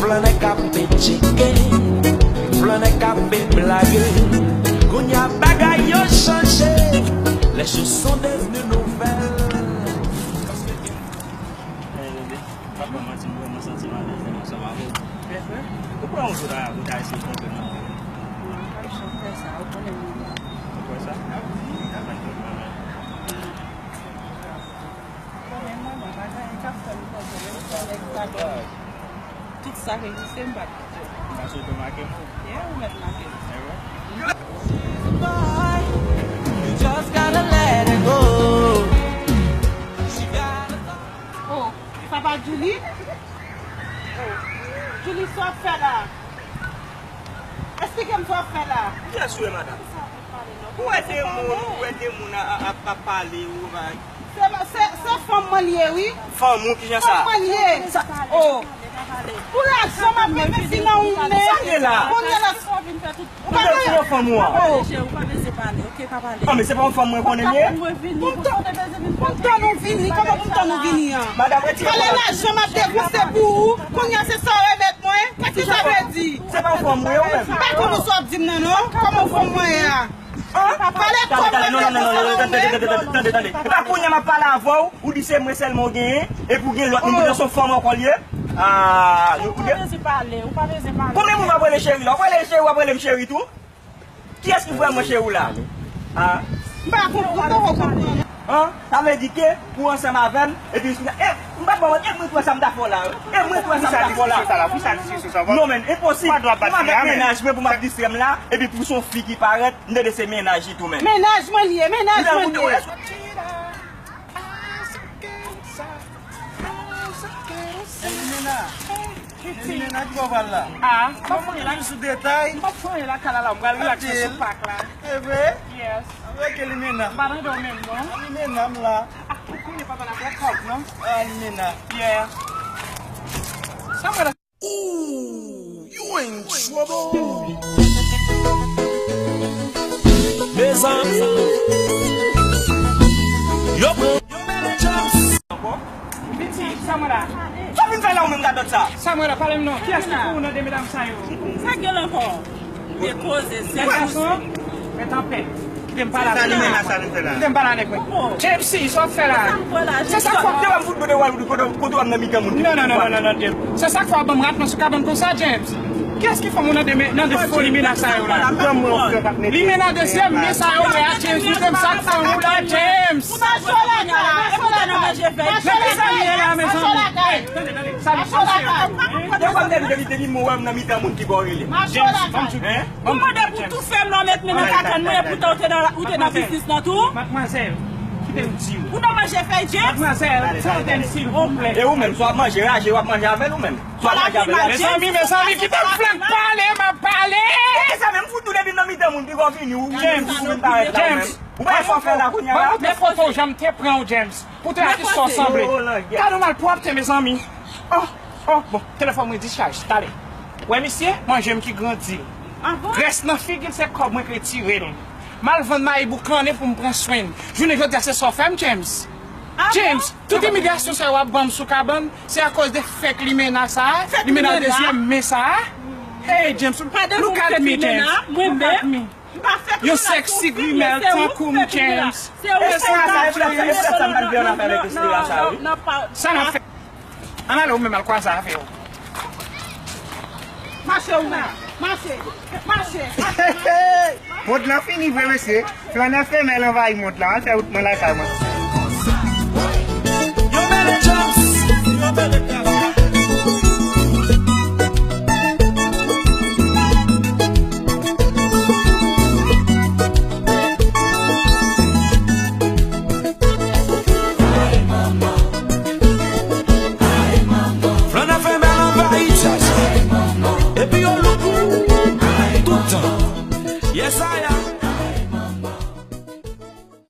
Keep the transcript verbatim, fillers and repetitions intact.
Flannè k ap tcheke, flannè k ap blage. Kounye a bagay yo chanje. Les choses sont devenues nouvelles. Eh, bebe, m pa ba w manti, m vrèman santi m alèz ansanm avè w. Ou pran yon jou la pou w ta eseye twonpe m nan. Non, pa janm fè sa, ou konnen m renmen w. Ou kwè sa? Ou pa konn mwen menm. Konnen mwen, mwen pa gen anyen k ap fè m kontan, menm si yon nèg pa bon. Tout sa k egziste, m pa t kite. M pa sou oto make m. Yeah, ou mèt make m. Ewe. Oh, sa pa Julie? Oh. Julie, sa w ap fè la? Esplike m sa w ap fè la. Kiyès ou ye, madanm? Ou wè de moun, ou wè de moun a- a- ap ap pale, ou va Se, se, se fanm mwen li ye, wi. Fanm ou, kijan sa? Fanm mwen li ye. Sa, oh. Pou lajan m ap envesti nan ou menm. Sa gen la? Kounye a la. Ou pa gen yon fanm ou an. Oh. Ou pa bezwen pale, ok, pa pale. Non, men se pa yon fanm mwen konnen li ye. Pou m tann, pou m tann ou vini, kòman pou m tann ou vini an? Madanm, retire. Pale lajan m ap depanse pou ou. Kounye a se sa w remèt mwen. Kisa sa vle di? Se pa yon fanm ou ye ou menm? M pa konn ou sa w ap di m nan non. Kòman fanm mwen ye a? An? Pale kòb mwen. Tande, tande, non, non, non, non, non, tande, tande, tande, tande, tande. E pa kounye a m ap pale avè w, ou di se mwen sèlman ou genyen, epi w gen lòt moun, poutan se yon fanm ankò l ye. Ah, nou tou de. Ou pa bezwen pale, ou pa bezwen pale. Konbyen moun w ap rele cheri la? W ap rele cheri, w ap rele m cheri tou? Kiyès ki vrèman cheri w la? Ah. M pa konprann, m pa konprann. An? Sa vle di ke ou ansanm avè m, epi, e, m pa t ba w, e mwen tou sa m ta fè w la, e mwen tou sa m ta fè w la. Non, men, enposib. Ou pa avèk mennaj mwen pou m ap distrè m la, epi pou se yon fi ki parèt, m tande se mennaj li tou, men. Mennaj mwen li ye, mennaj mwen li ye. Elimina. Elimina, ki bò w pral la? Ah, m ap fouye la. Plis detay. M ap fouye lakay la, la, m pral relax sou pak la. E vre? Yes. Avèk Elimina. M pa tande w menm, non. Elimina, m la. Ah, ou konnen papa n ap wè kòb, non? Ah, Elimina. Yeah. Sa mwen Ooh, you in trouble. Mezanmi, yo pran. Yo mele James. Ankò? Piti, sa mwen la. Sa w vin fè la ou menm gadòt sa? Sa mwen la, pale m non. Kiyès ki pou ou nan de medam sa yo? Sa k gen la ankò? Depoze, se gason, mete anpè. Kite m pale avèk li. Kite m pale avèk mwen. James, sa w ap fè la? Se sa k fè w ap dewa m fout gode wal ou kote w ap nan mitan moun. Non, non, non, non, non, non, James. Se sa k fè w ap ban m rat nan sou kabann konsa, James. Kiyès ki fè moun nan de, nan de fo limena sa yo la? Limena dezyèm men sa yo wè a, James. Kite m, sa k fè w la, James. Nan ki sa li ye la, mezanmi? Sa nou panse? Depi, depi, depi mwen wè m nan mitan moun ki bò rele. James, ban m di w. Ou mande pou toufe m nan, met men nan kakann mwen, epoutan ou te nan, ou te nan biznis lan tou. Madmwazèl, kite m di w. Ou nan manje fèy, James? Madmwazèl, tande m silvouplè. E ou menm, sa w ap manje, raje w ap manje avè l ou menm? Sa w ap manje avè l? Mezanmi, mezanmi, kite m flank pale, m ap pale. E sa menm fout tou depi m nan mitan moun, pi gwo vini, ou menm, ou vin parèt la ou menm. Ou pa fè fè la kounye a la? Men foto jan m te pran w, James. Pou te atis sa w sanble. Gade w malpwòpte, mezanmi. Oh, oh, bon, telefòn mwen dichaj, talè. Wè misye, manje m ki grandi l. Grès nan figi l, se kòb mwen k retire l. M al vann mayi boukannen pou m pran swen l. Jounen jodi a, se sa w fè m, James. James, tout imilyasyon sa yo w ap ban m sou kabann, se akoz de fake limena sa a, limena dezyèm men sa a. Hey, James, look at me, James. Look at me. Yon sexy grimèl tankou m, James. E sa, sa, e sa, e sa, sa m pa t vle ann afè avèk Estela sa, wi. Sa n ap fè? Ann ale, ou menm al kwaze avè w. Mache ou menm. Mache. Mache. Mond lan fini vre, mesye. Flannè femèl anvayi mond lan. Al fè wout mwen lakay mwen. Yo mele James. Yo mele James. Flannè femèl anvayi James.